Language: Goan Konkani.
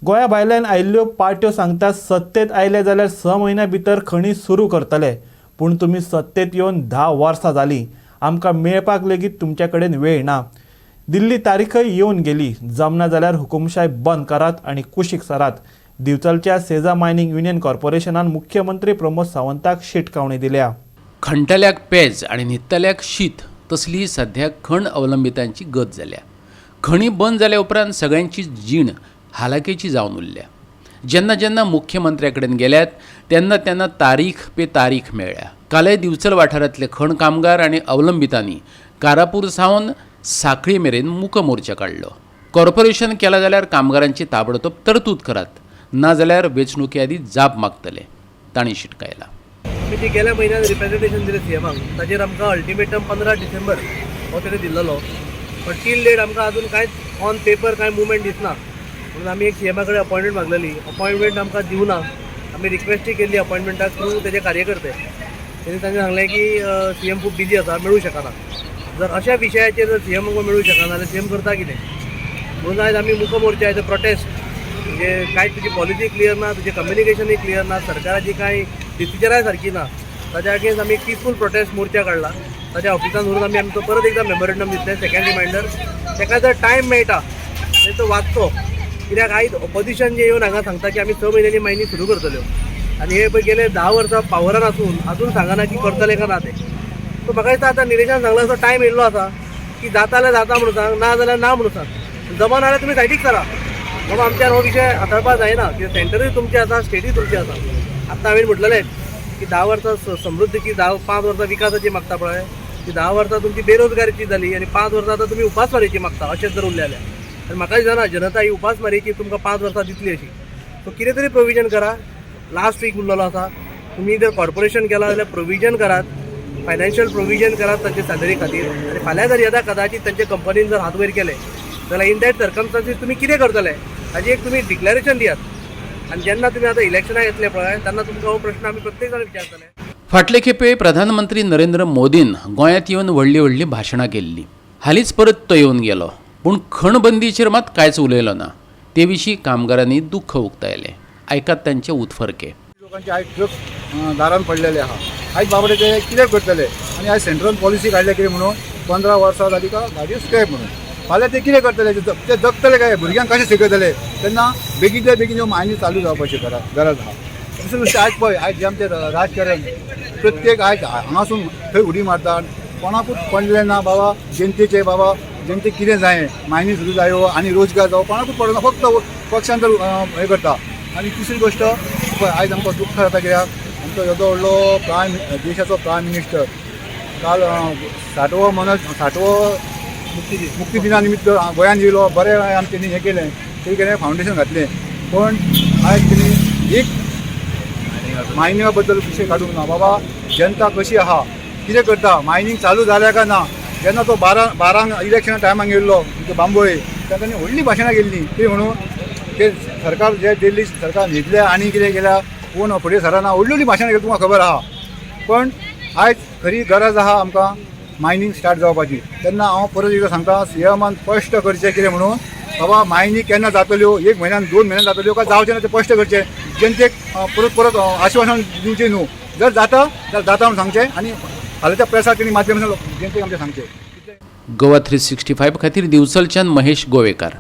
गोंया भायल्यान आयिल्ल्यो पार्ट्यो सांगतात, सत्तेत आयले जाल्यार 6 म्हयन्या भितर खणी सुरू करतले. पूण तुमी सत्तेत येवन 10 वर्सां जालीं, आमकां मेळपाक लेगीत तुमचे कडेन वेळ ना. दिल्ली तारीखय येवन गेली. जमना जाल्यार हुकुमशाय बंद करात आनी कुशीक सरात. दिवचलच्या सेजा मायनिंग युनियन कॉर्पोरेशनान मुख्यमंत्री प्रमोद सावंताक शिटकावणी दिल्या. खणटल्याक पेज आनी न्हिदतल्याक शीत तसली सध्या खण अवलंबितांची गत जाल्या. खणी बंद जाल्या उपरांत सगळ्यांची जीण हालाकेची जावन उरल्या. जेन्ना जेन्ना मुख्यमंत्र्या कडेन गेल्यात तेन्ना तेन्ना तारीख पे तारीख मेळ्ळ्या. कालय दिवचल वाठारांतले खण कामगार आनी अवलंबितांनी कारापूर सावन साखळी मेरेन मूक मोर्चा काडलो. कॉर्पोरेशन केला जाल्यार कामगारांची ताबडतोब तरतूद करात, ना जाल्यार वेंचणुके आदीं जाप मागतले, तांणी शिटकायला. आमी जी गेल्या म्हयन्यान रिप्रेझेंटेशन दिलें सीएमाक, ताजेर आमकां अल्टिमेटम 15 डिसेंबर हो तेणे दिल्लो. बट टील डेट आमकां अजून कांयच ऑन पेपर कांय मुवमेंट दिसना. म्हणून आमी एक सीएमा कडेन अपॉयंटमेंट मागलेली. अपॉयंटमेंट आमकां दिवना. आमी रिक्वेस्टय केल्ली अपॉयंटमेंटाक थ्रू तेजे कार्यकर्ते. तेणी तांणी सांगलें की सीएम खूब बिजी आसा, मेळूं शकना. जर अशा विशयाचेर जर सीएम मेळूं शकना जाल्यार सीएम करता कितें? म्हणून आयज आमी मुक मोर्चा, आयज प्रोटेस्ट. म्हणजे कांय तुजी पॉलिसी क्लियर ना, तुजें कम्युनिकेशनूय क्लियर ना, सरकाराची कांय डिसिजनाय सारकी ना, ताच्या अगेन्स्ट आमी एक पिसफूल प्रोटेस्ट मोर्चा काडला. ताच्या ऑफिसान व्हरून आमी आमचो परत एकदा मेमोरेंडम दितले, सेकंड रिमायंडर. ताका जर टायम मेळटा जाल्यार तो वाचचो, कित्याक आयज ऑपोजिशन जे येवन हांगा सांगता की आमी 6 म्हयन्यांनी मायनी सुरू करतल्यो आनी हे पळय गेले 10 वर्सां पावरान आसून अजून सांगना की करतले काय ना ते. सो म्हाका दिसता आतां निलेशान सांगला असो टायम येयल्लो आसा की जाता जाल्यार जाता म्हणून सांग, ना जाल्यार ना म्हणून सांग. जमना जाल्यार तुमी सायडीक सरा बाबा. आमच्यान हो विशय हाताळपाक जायना, कित्याक सेंटरूय तुमचें आसा, स्टेटूय तुमचें आसा. आतां हांवें म्हटलेलें की 10 वर्सां समृद्धीची, 5 वर्सां विकासाची मागता पळय, ती 10 वर्सां तुमची बेरोजगारीची जाली आनी 5 वर्सां आतां तुमी उपासमारीची मागता. अशेंच जर उरलें जाल्यार आनी म्हाका दिसना जनता ही उपासमारीची तुमकां 5 वर्सां दितली अशी. सो कितें तरी प्रोविजन करा. लास्ट वीक उरलेलो आसा. तुमी जर कॉर्पोरेशन केलां जाल्यार प्रोविजन करात, फायनान्शियल प्रोविजन करात तांचे सॅलरी खातीर. आनी फाल्यां जर येता कदाचित तांचे कंपनीन जर हात वयर केले जाल्यार इन that circumstances तुमी कितें करतले हाजी एक तुमी डिक्लरेशन दियात. आनी जेन्ना तुमी आतां इलेक्शनाक येतले पळय, तेन्ना तुमकां हो प्रश्न आमी प्रत्येक जाण विचारतले. फाटले खेपे प्रधानमंत्री नरेंद्र मोदीन गोंयांत येवन व्हडलीं व्हडलीं भाशणां केल्लीं. हालींच परत तो येवन गेलो, पूण खणबंदीचेर मात कांयच उलयलो ना. ते विशीं कामगारांनी दुख्ख उक्तायलें. आयकात तांचे उत्फर्के. लोकांचे आयज ट्रक दारान पडलेले आहा. आयज बाबडे ते कितें करतले? आनी आयज सेंट्रल पॉलिसी काडल्या कितें म्हणून, 15 वर्सां जाली का गाडयो स्क्रॅप म्हणून. फाल्यां ते कितें करतले? ते जगतले काय? भुरग्यांक कशें शिकयतले? तेन्ना बेगीनच्या बेगीन ह्यो मायनी चालू जावपाची गरज आहा. दुसरी गोश्ट, आयज पळय, आयज जे आमचें राजकारण प्रत्येक आयज हांगासून थंय उडी मारतात. कोणाकूच पडलें ना बाबा जनतेचे. बाबा जनतेक कितें जाय, मायनी सुरू जायो आनी रोजगार जावो, कोणाकूच पडना. फक्त पक्षान तर हें करता. आनी तिसरी गोश्ट पळय, आयज आमकां दुख्ख जाता कित्याक आमचो येदो व्हडलो प्रायम देशाचो प्रायम मिनिस्टर काल 60वो मनोज 60वो मुक्ती दिना निमित्त गोंयांत येयलो. बरें आमी तेणी हें केलें, तेणी केलें, फावंडेशन घातलें. पण आयज तेणी एक मायनिंगा बद्दल विशय काडूंक ना. बाबा जनता कशी आहा, कितें करता, मायनींग चालू जाल्या काय ना? जेन्ना तो 12 12क इलेक्शना टायमाक येयल्लो बांबोळे, तेन्ना ताणें व्हडली भाशणां केल्लीं. ती म्हणून ते सरकार जे दिल्ली सरकार न्हिदल्या आनी कितें केल्या, कोण फुडें सरना, व्हडली व्हडली भाशणां केली, तुमकां खबर आहा. पण आयज खरी गरज आहा आमकां मायनींग स्टार्ट जावपाची. तेन्ना हांव परत एकदां सांगता, सीएमान स्पश्ट करचें कितें म्हणून बाबा मायनींग केन्ना जातल्यो, एक म्हयन्यान, 2 म्हयन्यान जातल्यो काय जावचें ना, तें स्पश्ट करचें. जनतेक परत परत आश्वासन दिवचें न्हू. जर जाता जाल्यार जाता म्हणून सांगचें आनी फाल्यांच्या प्रेसार तेणी माध्यमांतल्यान जनतेक आमचें सांगचें. गोवा 365 खातीर दिवचलच्यान महेश गोवेकार.